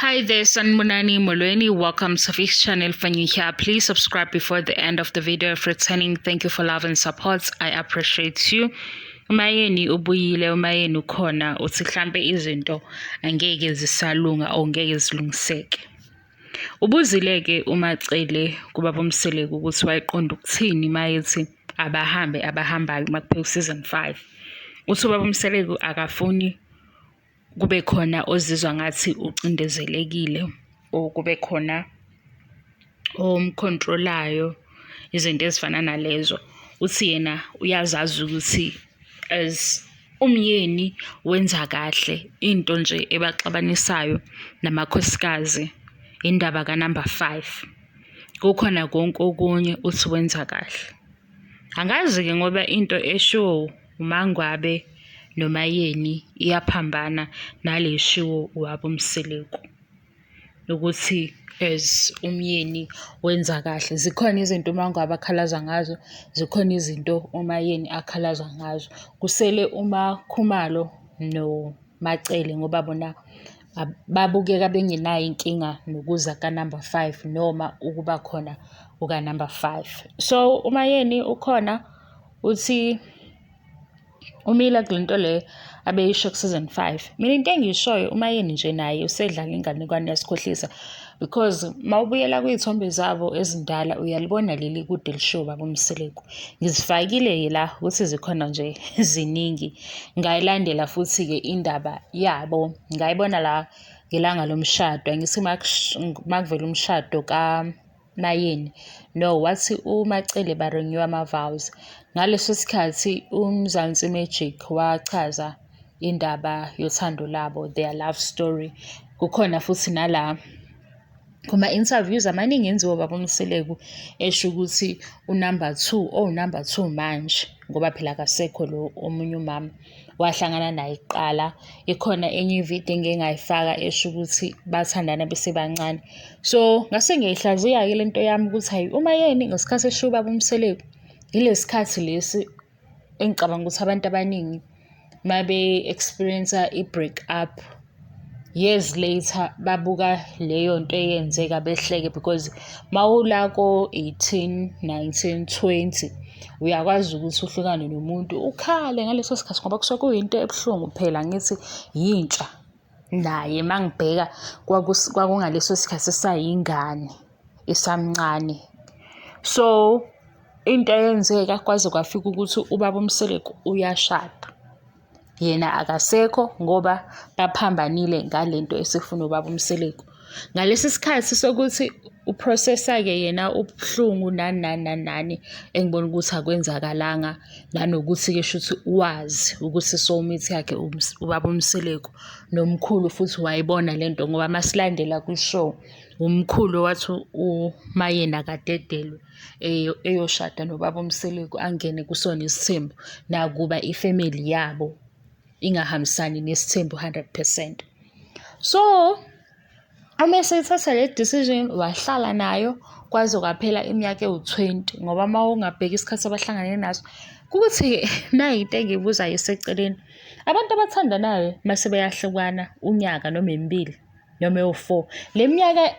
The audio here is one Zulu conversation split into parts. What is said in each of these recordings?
Hi there, Sanibonani Molweni. Welcome to Fish Channel. When you here, please subscribe before the end of the video. If returning, thank you for love and support. I appreciate you. UMayeni ubuyile, uMayeni ukhona, uthi mhlambe izinto angeke zisalunga or ngeke zilungiseke. Ubuzile-ke uMaCele kubaba uMseleku ukuthi wayeqonda ukuthini mayethi abahambe abahambayo uma kuphela u-season 5. Uthi ubaba uMseleku akafuni kube khona ozizwa ngathi ucindezelekile or kube khona omcontrol-ayo, izinto ezifana nalezo. Uthi yena uyazazi ukuthi as umyeni wenza kahle, into nje ebaxabanisayo namakhosikazi indaba ka-number 5. Kukhona konke okunye uthi wenza kahle. Angazi-ke ngoba into eshiwo uMaNgwabe noMayeni iyaphambana nale eshiwo ubaba uMseleku ukuthi as umyeni wenza kahle. Zikhona izinto uMaNgwabe akhalaza ngazo, zikhona izinto uMayeni akhalaza ngazo. Kusele uMaKhumalo noMaCele ngoba bona babukeka bengenayo inkinga nokuza ka-number 5 noma ukuba khona kuka-number 5. So uMayeni ukhona, uthi umile kule nto le abeyisho ku-season 5. Mina into engiyishoyo, uMayeni nje naye usedlala inganekwane, yasikhohlisa, because mawubuyela kwiy'thombe zabo ezindala uyalibona leli kude elishiwo ubaba uMseleku. Ngizifakile-ke la ukuthi zikhona nje ziningi. Ngayilandela futhi-ke indaba yabo, ngayibona la ngelanga lomshado. Angithi makuvela umshado kaMayeni, no wathi uMaCele ba-renew ama-vows. Ngaleso sikhathi uMzansi Magic wachaza indaba yothando labo, their love story. Kukhona futhi nala kuma-interviews amaningi enziwa ubaba uMseleku esho ukuthi u-number 2, owu-number 2 manje, ngoba phela akasekho lo omunye umama wahlangana naye kuqala. Ikhona enye ividiyo engike ngayifaka esho ukuthi bathandana besebancane. So ngase ngiyayihlaziya-ke le nto yami ukuthi hhayi, uMayeni ngesikhathi eshiwo ubaba uMseleku, ile sikhathi lesi engicabanga ukuthi abantu abaningi mabe-experience-a i-break up years later babuka leyo nto eyenzeka behleke, because mawula ko-18, 19, 20 uyakwazi ukuthi uhlukane nomuntu ukhale ngaleso sikhathi ngoba kusuke kuyinto ebuhlungu phela, ngithi yintsha. Naye mangibheka kwakungaleso sikhathi esayingane, esamncane. So into eyenzeka kwaze kwafika ukuthi ubaba uMseleku uyashada. Yena akasekho ngoba baphambanile ngalento esifuna ubaba uMseleku. Ngalesi sikhathi sokuthi u-process-a-ke yena ubuhlungu nani nani nani nani, engibona ukuthi akwenzakalanga, nanokuthi-ke shuthi wazi ukuthi i-soulmate yakhe ubaba uMseleku, nomkhulu futhi wayibona lento ngoba masilandela kwi-show umkhulu wathi uMayeni akadedelwe eyoshada nobaba uMseleku angene kusona isithembu, nakuba ifemeli yabo ingahambisani nesithembu 100%. So uma eseyithatha le decision wahlala nayo kwaze kwaphela iminyaka ewu-20, ngoba uma ungabheka isikhathi abahlangane naso kuthi nayi into engiyibuzayo eseceleni, abantu abathandanayo mase beyahlukana unyaka noma emibili noma ewu-4, le minyaka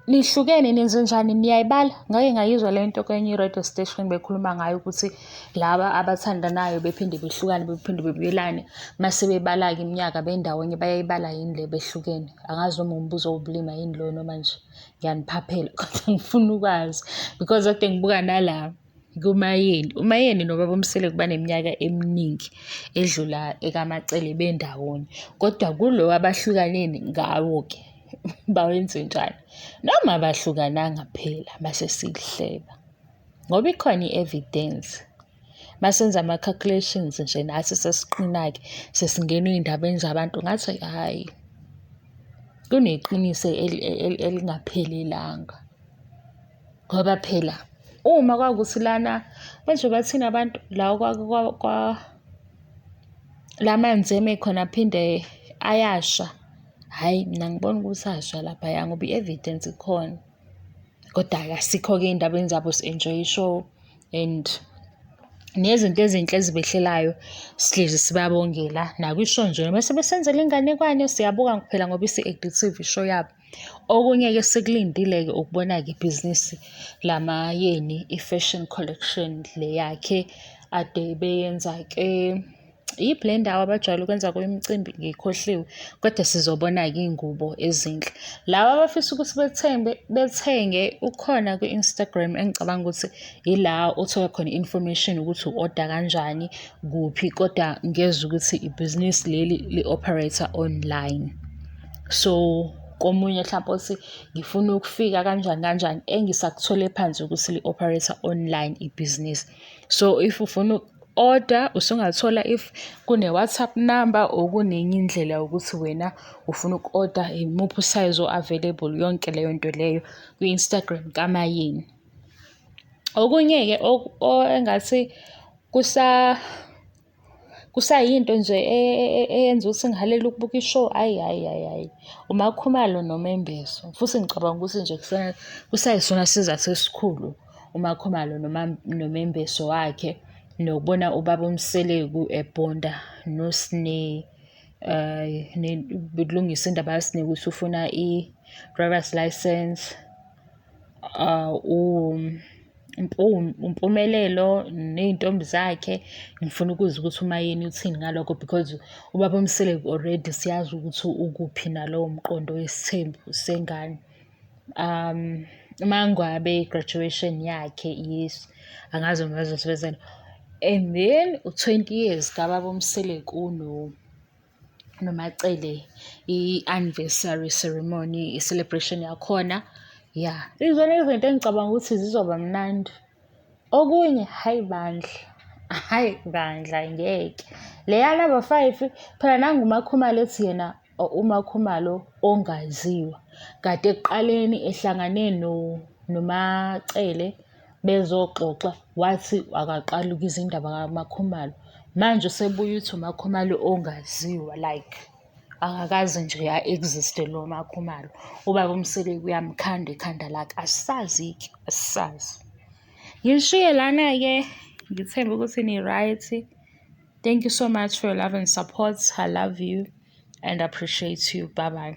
nihlukene nenzenjani, niyayibala? Ngake ngayizwa le nto kwenye i-radio station bekhuluma ngayo ukuthi laba abathandanayo bephinde behlukane bephinde bebuyelane, mase bebala-ke iminyaka bendawonye bayayibala yini le behlukene? Angazi noma umbuzo owubulima yini lo noma nje ngiyaniphaphela, kodwa ngifuna ukwazi because kade ngibuka nala kuMayeni, uMayeni nobaba uMseleku baneminyaka eminingi edlula ekaMaCele bendawonye, kodwa kulo abahlukaneni ngawo-ke bawenzenjani? Noma abahlukananga phela mase sihleba, ngoba ikhona i-evidence. Masenza ama-calculations nje nathi sesiqina-ke sesingena ey'ndabeni zabantu ngathi hhayi kuneqiniso elingaphelelanga, ngoba phela uma kwakuthi lana manje bathini abantu la la manzi eme khona aphinde ayasha, hhayi mina ngibona ukuthi asha laphaya ngoba i-evidence ikhona. Kodwa-ke asikho-ke ey'ndabeni zabo, si-enjoy-a i-show and Nezinto ezinhle ezibehlelayo sihlezi sibabongela nakwi-show nje mese besenzela inganekwane siyabuka phela ngoba isi-addictive i-show yabo. Okunye-ke esikulindile-ke ukubona-ke ibhizinisi laMaYeni, i-fashion collection le yakhe ade beyenza-ke. Iyiphi le ndawo abajwayele ukwenza kuyo imicimbi? Ngikhohliwe, kodwa sizobona-ke iy'ngubo ezinhle. Laba abafisa ukuthi bethembe, bethenge ukhona kwi-Instagram engicabanga ukuthi ila othola khona i-information ukuthi u-oda kanjani, kuphi, kodwa ngezwa ukuthi ibhizinisi leli li-operate-a online. So, komunye hlampe othi ngifuna ukufika kanjani kanjani, engisakuthole phansi ukuthi li-operate-a online ibhizinisi. So, if ufuna uku-oda usungathola if kune-WhatsApp number or kunenye indlela yokuthi wena ufuna uku-oda imuphi usayizi o-available, yonke leyo nto leyo kwi-Instagram kaMaYeni. Okunye-ke engathi kusayinto nje eyenza ukuthi ngihalele ukubuka i-show, hhayi hhayi hhayi hhayi, uMakhumalo noMembeso. Futhi ngicabanga ukuthi nje kusayisona sizathu esikhulu uMakhumalo noMembeso wakhe, nokubona ubaba uMseleku ebhonda noSne, bekulungiswa indaba kaSne ukuthi ufuna i-driver's licence. UMpumelelo ney'ntombi zakhe, ngifuna ukuzwa ukuthi uMaYeni uthini ngalokho because ubaba uMseleku already siyazi ukuthi ukuphi nalowo mqondo wesithembu sengane. UMaNgwabe i-graduation yakhe, yes, angazi noma bazosivezela. And then u-20 years kababa uMseleku noMaCele, i-anniversary ceremony, i-celebration yakhona. Ya, izona izinto engicabanga ukuthi zizoba mnandi. Okunye, hhayi bandla, hhayi bandla ngeke. Leya number 5, phela nangu uMakhumalo ethi yena uMakhumalo ongaziwa. Kade ekuqaleni ehlangane noMaCele bezoxoxa wathi akaqali ukuzwa indaba kaMakhumalo. Manje usebuya uthi uMakhumalo ongaziwa, like akakaze nje a-exist-e lo MaKhumalo. Ubaba uMseleku uyamkhanda ekhanda lakhe, asazi-ke, asazi. Nginishiye lana-ke, ngithembe ukuthi ni-right. Thank you so much for your love and support. I love you and appreciate you. Bye bye.